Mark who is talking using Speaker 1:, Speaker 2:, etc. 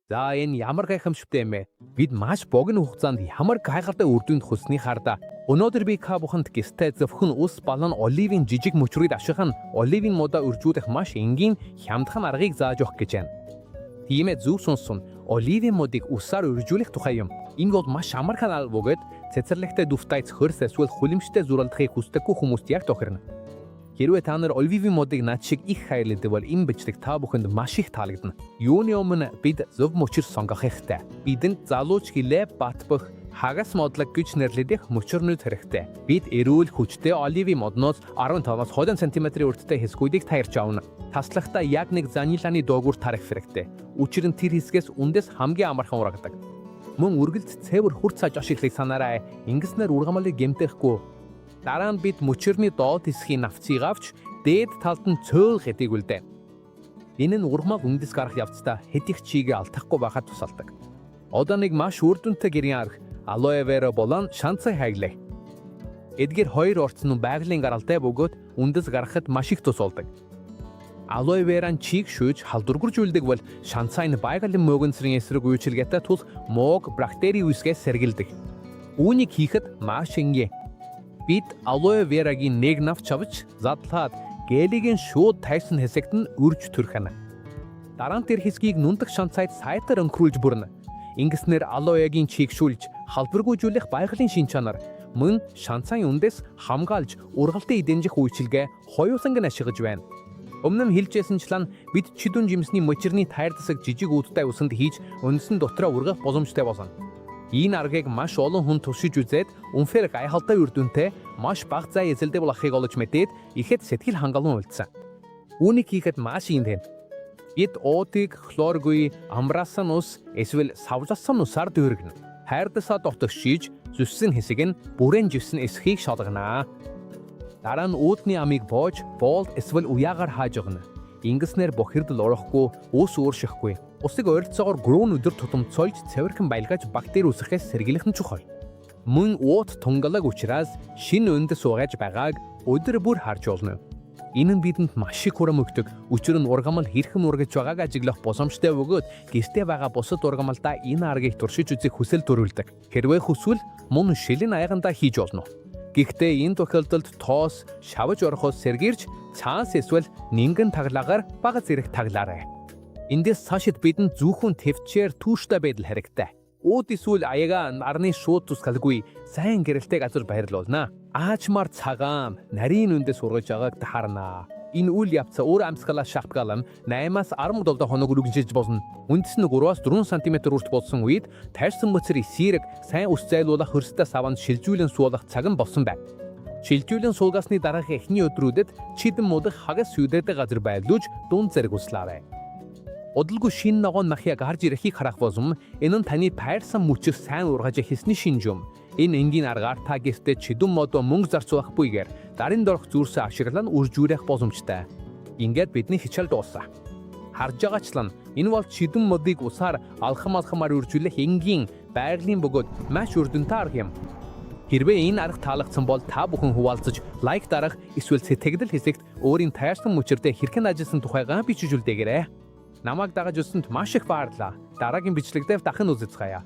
Speaker 1: За, энэ ямар гайхамшигтай юм бэ? Бид маш богино хугацаанд ямар гайхалтай үр дүнд хүрснийг хардаа. Өнөөдөр би та бүхэнд гэртээ зөвхөн ус болон оливын жижиг мөчрийг ашиглан оливын модоо үржүүлэх маш энгийн, хямдхан аргыг зааж өгөх гэж байна. Тийм ээ, зөв сонссон. Оливын модыг усаар үржүүлэх тухай юм. Энэ бол маш амархан арга бөгөөд цэцэрлэгтээ дуртай цөхөрс эсвэл хүлэмжтэй зуралдахыг хүсдэггүй хүмүүст яг тохирно. Хэрвээ та нар оливын модыг над шиг их хайрладаг бол энэ бичлэг та бүхэнд маш их таалагдана. Юуны өмнө бид зөв мөчир сонгох хэрэгтэй. Бидэнд залуу чиглээ, бат бөх, хагас модлог гэж нэрлэдэг мөчөрнүүд хэрэгтэй. Бид эрүүл, хүчтэй оливын модноос 15-аас 20 см өрттэй хэсгүүдийг тайрч авна. Таслахдаа яг нэг занилааны доогуур тарих хэрэгтэй. Учир нь тэр хэсгээс үндэс хамгийн амархан ургадаг. Мөн үргэлж цэвэр хур цаж ашиглахыг санаарай. Ингэснээр ургамлыг гэмтэхгүй. Дараа нь бид мөчөрний доод хэсгийн навцыг авч дээд талд нь цөөл хэдийг үлдээнэ. Энэ нь ургамал үндэс гарах явцдаа хэд их чигээ алдахгүй байхад тусалдаг. Одоо нэг маш үр дүнтэй гэрийн арга, алоэ вера болон шанцай хайглая. Эдгээр хоёр орц нь байгалийн гаралтай бөгөөд үндэс гаргахад маш их тусалдаг. Алоэ вера нь чийг шүүж халдваргүйжүүлдэг бол шанцай нь байгалийн мөөгөнцрийн эсрэг үйлчилгээтэй тул мууг, бактери үүсгэхээс сэргийлдэг. Үүнийг хийхэд маш энгийн. Бид алоэ верагийн нэг навч авч задлаад гелийг нь шууд тайрсан хэсэгт нь үрж түрхэнэ. Дараа нь тэр хэсгийг нүндэг шанцайд сайтар өнгөрүүлж бүрнэ. Ингэснээр алоэгийн чийг шүүлж халдваргүйжүүлэх байгалийн шинж чанар мөн шанцайн үндэс хамгаалж ургалтын дэмжих үйлчилгээ хоёуланг нь ашиглаж байна. Өмнө нь хэлжсэнчлэн бид чидүн жимсний мөчирний тайрдасаг жижиг үүдтэй усанд хийж үндэсэн дотроо ургах боломжтой болно. Энэ аргыг маш олон хүн туршиж үзээд үнэхээр гайхалтай үр дүнтэй, маш бага зай эзэлдэг болохыг олж мэдээд ихэд сэтгэл хангалуун үлдсэн. Үүнийг хийхэд маш энгийн. Бид уутыг хлоргүй амраасан ус эсвэл савласан усаар дүүргэнэ. Хайрдасаа дотор шийж зүссэн хэсэг нь бүрэн живсэн эсэхийг шалгана. Дараа нь үүдний амийг боож, боолд эсвэл уяагаар хааж өгнө. Ингэснээр бохирдол орохгүй, ус ууршихгүй. Усыг ойролцоогоор 3 өдөр тутам цольж цэвэрхэн байлгаж бактери үүсэхээс сэргийлэх нь чухал. Мөн уут тунгалаг учраас шинэ үндэс угаж байгааг өдөр бүр харж болно. Энэ нь бидэнд маш их хурам өгдөг. Учир нь ургамал хэрхэн ургаж байгааг ажиглах боломжтой бөгөөд гэртээ байгаа бусад ургамалдаа энэ аргыг туршиж үзэх хүсэл төрүүлдэг. Хэрвээ хүсвэл мөн шилэн аягандаа хийж болно. Гэхдээ энэ тохиолдолд тоос шавж орохоос сэргийлж цаас эсвэл нингэн таглаагаар бага зэрэг таглаарай. Эндээс цаашид бидэнд зөвхөн тэвчээр, тууштай байдал хэрэгтэй. Ууд эсвэл аяга нарны шууд тусгалгүй сайн гэрэлтэй газар байрлуулна. Аажмаар цагаан, нарийн үндэс ургаж байгааг та харна. Энэ үйл явц үр амьсгалаас шалтгаалан 8-аас 17 хоног үргэлжилж болно. Үндэс нь 3-аас 4 см үрт болсон үед тайрсан мөчир эсэрэг сайн ус зайлуулах хөрстэй саванд шилжүүлэн суулгах цаг нь болсон байна. Шилжүүлэн суулгасны дараах эхний өдрүүдэд чидэн модыг хагас сүйдээтэй газар байрлуулж дунд зэрэг услаарай. Удалгүй шинэ ногоон махья гарч ирэхийг харах болон энэ нь таны тайрсан мөчир сайн ургаж эхэлсний шинж юм. Энэ энгийн аргаар та гэртээ чидүн модоо мөнгө зарцуулахгүйгээр дарын дорх зүйлсээ ашиглан үржүүлэх боломжтой. Ингээд бидний хичээл дууссан. Харж байгаачлан энэ бол чидүн модыг усаар алхам алхамаар үржүүлэх энгийн, байгалийн бөгөөд маш үр дүнтэй арга юм. Хэрвээ энэ арга таалагдсан бол та бүхэн хуваалцаж, лайк дарах эсвэл сэтгэгдэл хэсэгт өөрийн тайрсан мөчирдээ хэрхэн ажилласан тухайгаа бичиж үлдээгээрэй. Намайг дагаж үзсэнд маш их баярлалаа. Дараагийн бичлэг дээр дахин уулзацгаая.